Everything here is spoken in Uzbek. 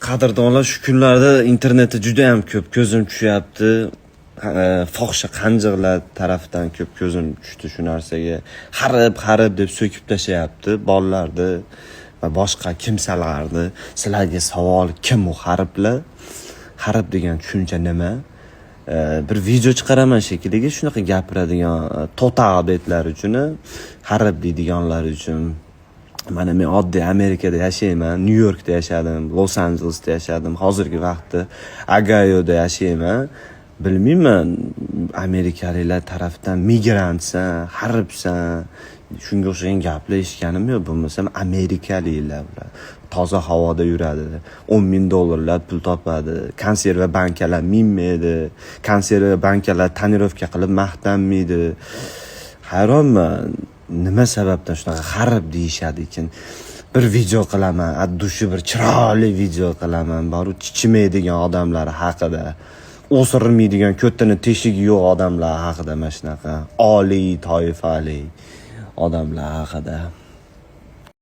Qadrdonlar, shu kunlarda internetda juda ham ko'p ko'zim tushyapti. Fohisha qanjiqlar tarafidan ko'p ko'zim tushdi shu narsaga. G'arib, g'arib deb so'kib tashlayapti bolalarni va boshqa kimsalarni. Sizlarga savol, kim u g'ariblar? G'arib degan tushuncha nima? Bir video chiqaraman shekilli, shunaqa gapiradigan total betlar uchun, g'arib deydiganlar uchun. Mana men oddiy Amerikada yashayman, Nyu Yorkda yashadim, Los Anjelesda yashadim, hozirgi vaqtda Ogayoda yashayman. Bilmayman, amerikaliklar tarafdan migrantsan, g'aribsan, shunga o'xshagan gaplar eshitganim yo'q. Bo'lmasam amerikaliklar ular toza havoda yuradi, 10 000 dollarlab pul topadi, konserva bankalar minmaydi, konserva bankalar тонировка qilib maqtanmaydi. Hayronman, nima sababdan shunaqa g'arib deyishadi ekan. Bir video qilaman, от души bir chiroyli video qilaman, boru chichimaydigan odamlar haqida, o'sirilmaydigan, ko'tini teshigi yo'q odamlar haqida, mana shunaqa oliy toifali odamlar haqida.